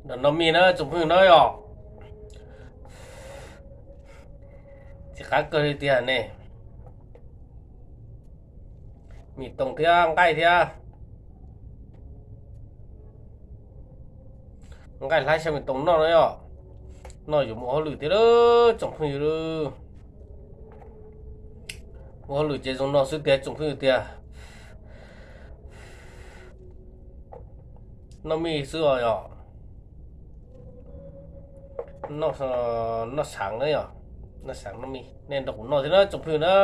Noj mij na tsoom phooj ywg na yom. Tsis qab kawg li tiag ne. Mis toos thiab nqaij thiab. Nqaij hlab xyaw mis toos noj na yom. Noj yuav mus ua hauj lwm thiab tsoom phooj ywg. Ua hauj lwm ces zoo no xwb tiag tsoom phooj ywg tiag. Noj mij xwb os yom. Noj xav na yom. Noj xav noj mij, nej nrog kuv noj thiab na tsoom phooj ywg na.